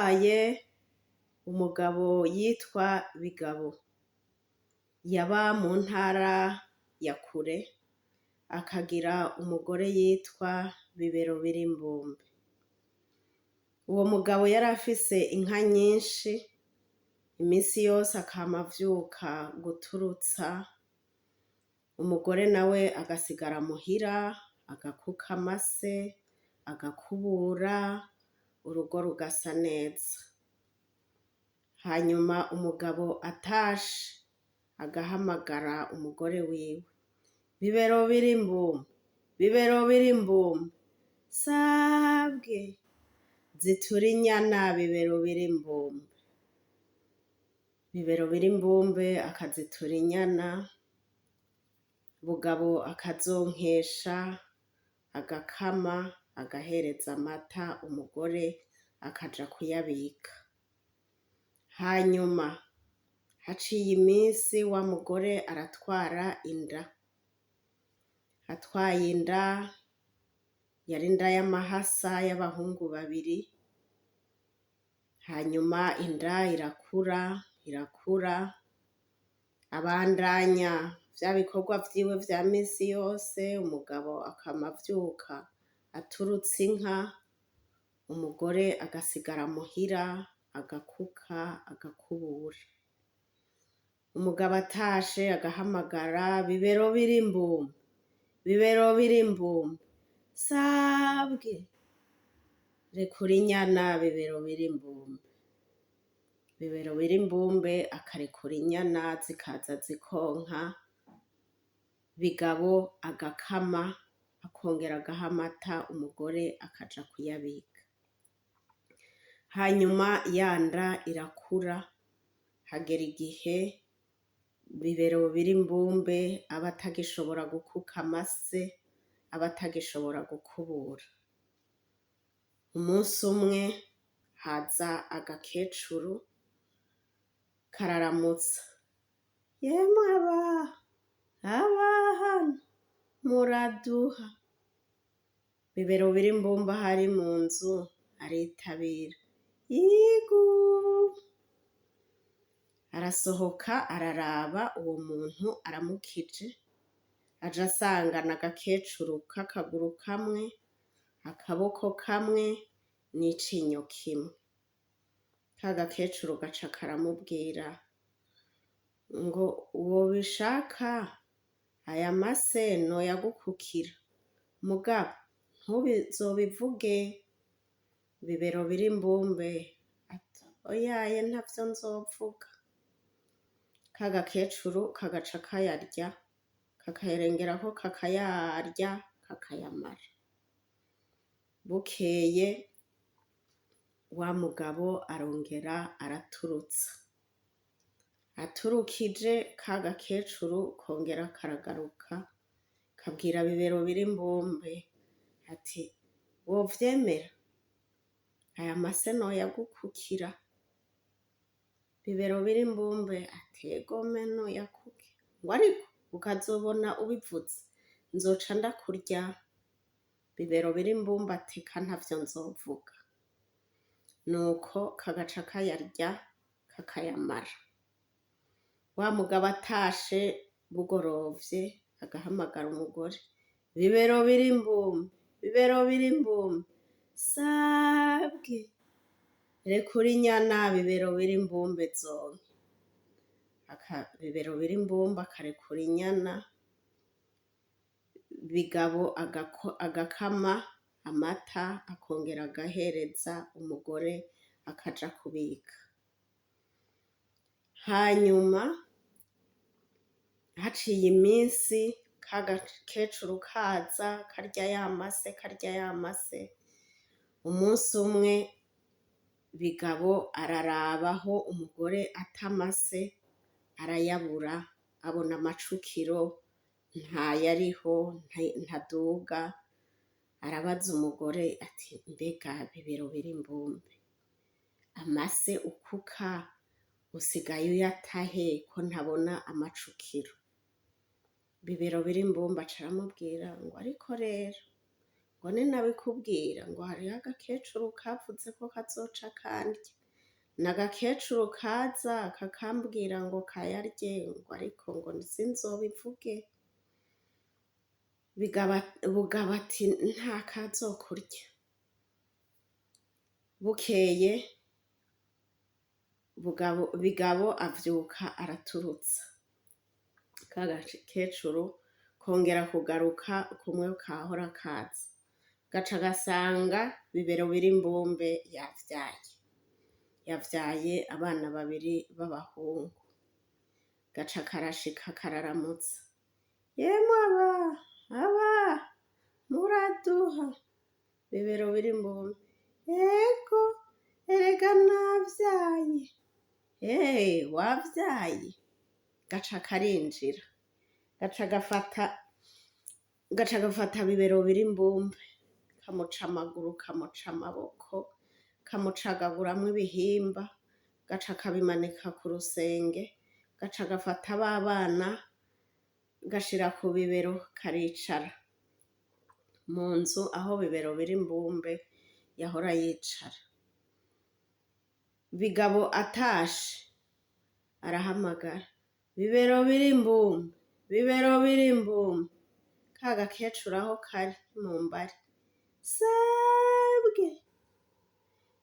Harabaye umugabo yitwa Bigabo, yaba mu ntara ya kure, akagira umugore yitwa Bibero birimbumbe. Uwo mugabo yarafise inka nyinshi, imisi yose akama avyuka guturutsa, umugore nawe agasigara muhira, agakuka amase, agakubura, urugo rugasa neza. Hanyuma umugabo atashe agahamagara umugore wiwe, Bibero birimbumbe, Bibero birimbumbe, sabwe, zitura inyana Bibero birimbumbe. Bibero birimbumbe akazitura inyana, Bugabo akazonkesha, agakama, agahereza amata umugore akaja kuyabika. Hanyuma haciye imisi wa mugore aratwara inda, atwaye inda yari inda y'amahasa y'abahungu babiri, hanyuma inda irakura irakura, abandanya vya bikorwa vyiwe vya misi yose, umugabo akama avyuka aturutsa inka, umugore agasigara muhira agakuka agakubura. Umugabo atashe agahamagara Bibero birimbumbe, Bibero birimbumbe, sabwe, rekura inyana Bibero birimbumbe. Bibero birimbumbe akarekura inyana zikaza zikonka, Bigabo agakama akongera agaha amata umugore akaja kuyabika. Hanyuma ya nda irakura, hagera igihe Bibero birimbumbe aba atagishobora gukuka amase, aba atagishobora gukubura. Umunsi umwe haza agakecuru kararamutsa, yemwe aba hano muraduha. Bibero birimbumbe ahari mu nzu aritabira, yigu. Arasohoka araraba uwo muntu aramukije, aja asanga n'agakecuru k'akaguru kamwe, akaboko kamwe n'icinyo kimwe. Ka gakecuru gaca karamubwira ngo wobishaka aya mase noyagukukira, mugabo ntuzobivuge. Bibero birimbumbe ati oyaye ntavyo nzovuga. Ka gakecuru kagaca kayarya, kakayarengerako kakayarya, kakayamara. Bukeye wa mugabo arongera araturutsa, aturukije ka gakecuru kongera karagaruka kabwira Bibero birimbumbe ati wovyemera aya mase noyagukukira. Bibero birimbumbe ati egome nuyakuke, ngo ariko ukazobona ubivuze nzoca ndakurya. Bibero birimbumbe ati eka ntavyo nzovuga. Nuko kagaca kayarya kakayamara. Wa mugabo atashe bugorovye agahamagara umugore, Bibero birimbumbe, Bibero birimbumbe, sabwe, rekura inyana Bibero birimbumbe zonke. Bibero birimbumbe akarekura inyana, Bigabo agakama amata akongera agahereza umugore akaja kubika. Hanyuma haciye iminsi ka gakecuru kaza karya ya mase, karya ya mase, umunsi umwe Bigabo araraba aho umugore ata amase arayabura, abona amacukiro ntayariho, ntaduga, arabaza umugore ati mbega Bibero birimbumbe, amase ukuka usigaye uyatahe ko ntabona amacukiro? Bibero birimbumbe aca aramubwira ngo ariko rero ngo Ngo ninabikubwira ngo hariho agakecuru kavuze ko kazoca kandya, n'agakecuru kaza kakambwira ngo kayarye, ngo ariko ngo sinzobivuge. Bugabo ati nta kazokurya. Bukeye Bigabo avyuka araturutsa, ka gakecuru kongera kugaruka kumwe kahora kaza, gaca gasanga Bibero biri imbumbe yavyaye, yavyaye abana babiri b'abahungu. Gaca karashika kararamutsa, yemwe aba aba muraduha? Bibero biri imbumbe, ego erega navyaye. Eee wavyaye? Gaca karinjira, gaca gafata Bibero biri imbumbe, kamuca amaguru, kamuca amaboko, kamucagaguramwo ibihimba, gaca kabimanika ku rusenge, gaca gafata ba bana gashira ku bibero, karicara mu nzu aho Bibero biri imbumbe yahora yicara. Bigabo atashe arahamagara, Bibero biri imbumbe, Bibero biri imbumbe. Ka gakecuru aho kari mumbare, sabwe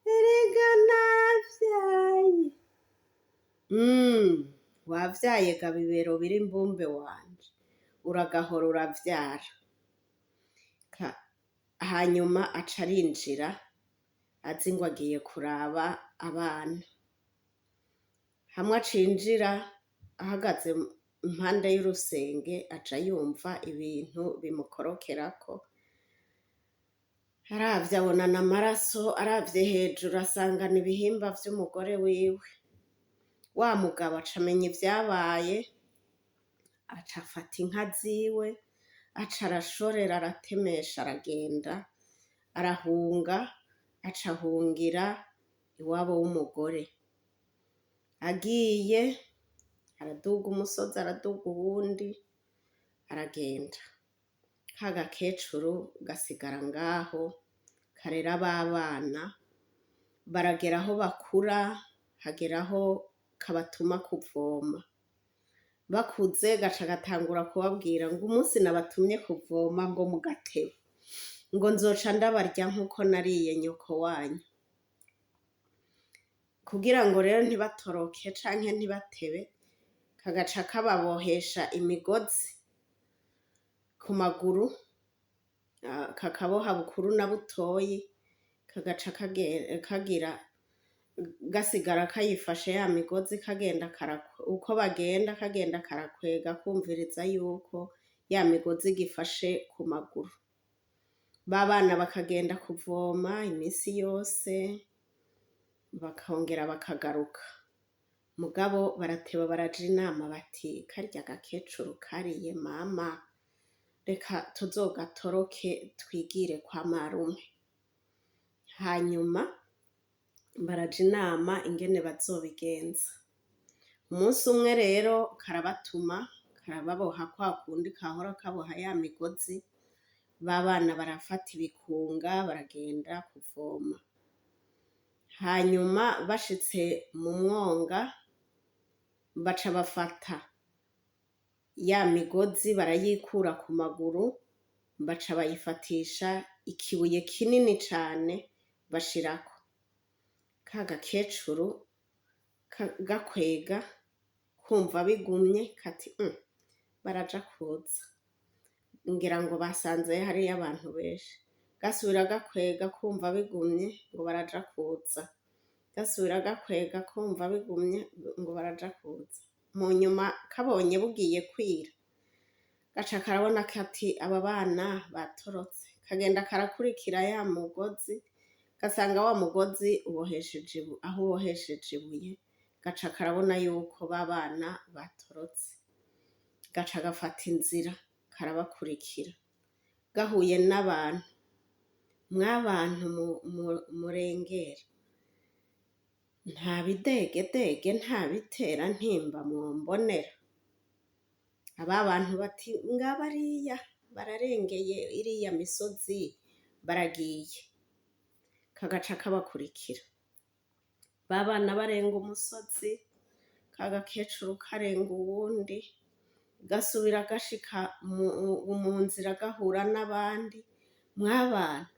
erega navyaye. Wavyaye ga Bibero biri imbumbe wanje, uragahora uravyara. Hanyuma aca arinjira azi ngo agiye kuraba abana. Hamwe acinjira ahagaze impande y'urusenge, aca yumva ibintu bimukorokerako, aravye abonana amaraso, aravye hejuru asangana ibihimba vy'umugore wiwe. Wa mugabo aca amenya ivyabaye, aca afata inka ziwe, aca arashorera, aratemesha, aragenda, arahunga, aca ahungira iwabo w'umugore. Agiye araduga umusozi, araduga uwundi, aragenda. Ka gakecuru gasigara ngaho karera ba bana, baragera aho bakura, hagera aho kabatuma kuvoma. Bakuze gaca gatangura kubabwira ngo umunsi nabatumye kuvoma ngo mugateba, ngo nzoca ndabarya nkuko nariye nyoko wanyu. Kugira ngo rero ntibatoroke canke ntibatebe, kagaca kababohesha imigozi ku maguru, kakaboha Bukuru na Butoyi, kagaca kagira gasigara kayifashe ya migozi, kagenda uko bagenda kagenda karakwega, kumviriza yuko ya migozi igifashe ku maguru. Ba bana bakagenda kuvoma imisi yose, bakongera bakagaruka. Mugabo barateba baraja inama bati karya gakecuru kariye mama, reka tuzogatoroke twigire kwa marume. Hanyuma baraja inama ingene bazobigenza. Umunsi umwe rero karabatuma, karababoha kwa kundi kahora kaboha ya migozi, ba bana barafata ibikunga baragenda kuvoma. Hanyuma bashitse mu mwonga, baca bafata ya migozi barayikura ku maguru, baca bayifatisha ikibuye kinini cane bashirako. Ka gakecuru gakwega kumva bigumye, kati baraja kuza, ngira ngo basanze hariyo abantu benshi. Gasubira gakwega kumva bigumye ngo baraja kuza, gasubira gakwega kumva bigumye ngo baraja kuza. Mu nyuma kabonye bugiye kwira, gaca karabona kati aba bana batorotse, kagenda karakurikira ya mugozi, gasanga wa mugozi ubohesheje aho ubohesheje ibuye, gaca karabona yuko ba bana batorotse, gaca gafata inzira karabakurikira. Gahuye n'abantu, mwabantu murengera, nta bidegedege, nta bitera ntimba mwombonera? Aba bantu bati ngabariya bararengeye iriya misozi. Baragiye, kagaca kabakurikira. Ba bana barenga umusozi, ka gakecuru karenga uwundi, gasubira gashika mu nzira gahura n'abandi. Mwabana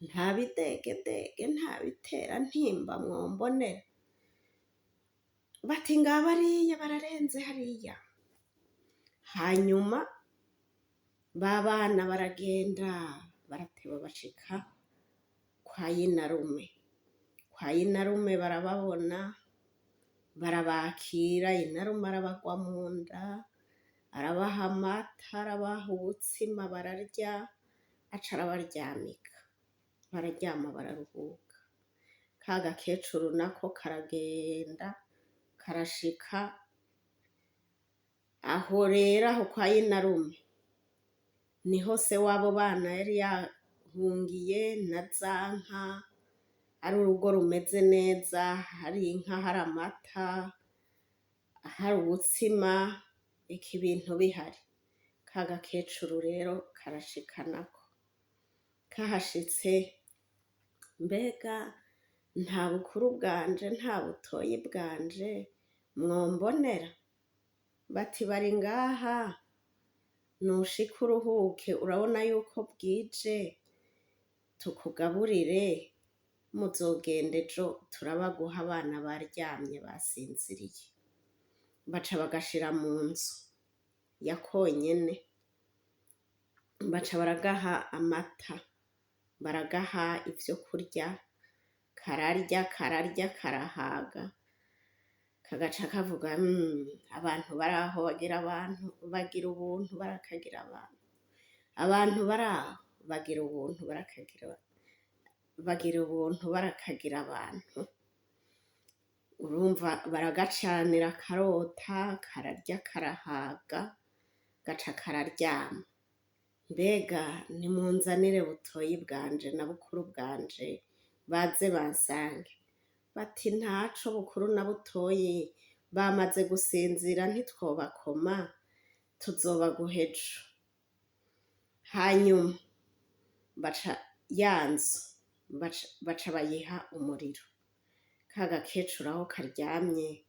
nta bidegedege, nta biterantimba mwombonera? Bati ngabariya bararenze hariya. Hanyuma ba bana baragenda barateba bashika kwa yinarume. Kwa yinarume barababona, barabakira. Yinarume arabagwa mu nda, arabaha amata, arabaha ubutsima, bararya, aca arabaryamika, bararyama bararuhuka. Ka gakecuru nako karagenda karashika aho rero aho kwa yinarume niho se w'abo bana yari yahungiye na za nka, ari urugo rumeze neza, hari inka, hari amata, hari ubutsima, eka ibintu bihari. Ka gakecuru rero karashika nako. Kahashitse, mbega nta bukuru bwanje, nta butoyi bwanje mwombonera? Bati bari ngaha, nushika uruhuke, urabona yuko bwije, tukugaburire, muzogenda ejo turabaguha abana baryamye basinziriye. Baca bagashira mu nzu ya konyene, baca baragaha amata, baragaha ivyo kurya, kararya kararya karahaga, kagaca kavuga abantu baraho bagira abantu bagira ubuntu barakagira abantu, abantu baraho bagira ubuntu barakagira, bagira ubuntu barakagira abantu. Urumva baragacanira karota, kararya karahaga, gaca kararyama. Mbega nimunzanire butoyi bwanje na bukuru bwanje baze bansange. Bati ntaco, bukuru na butoyi bamaze gusinzira, ntitwobakoma, tuzobaguha ejo. Hanyuma baca ya nzu baca bayiha umuriro. Ka gakecuru aho karyamye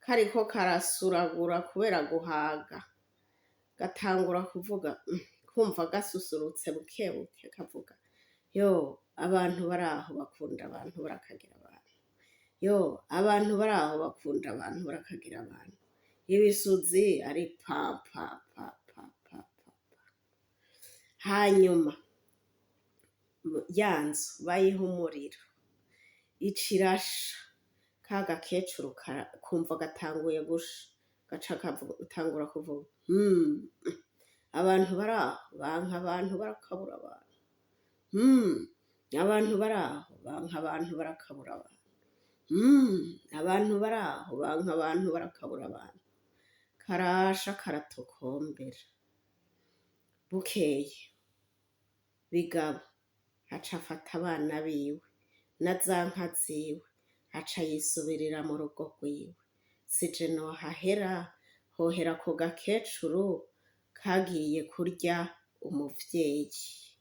kariko karasuragura kubera guhaga, gatangura kuvuga, kumva gasusurutse buke buke, kavuga yo abantu baraho bakunda abantu barakagira abantu, yo abantu baraho bakunda abantu barakagira abantu. Ibisuzi ari pa pa pa pa pa pa pa. Hanyuma ya nzu bayiha umuriro, ica irasha. Ka gakecuru kumva gatanguye gusha, gaca gatangura kuvuga abantu baraho banka abantu barakabura abantu, abantu baraho banka abantu barakabura abantu, abantu baraho banka abantu barakabura abantu. Karasha karatokombera. Bukeye Bigabo aca afata abana biwe na za nka ziwe, aca yisubirira mu rugo rwiwe. Sije nohahera, hohera ku gakecuru kagiye kurya umuvyeyi.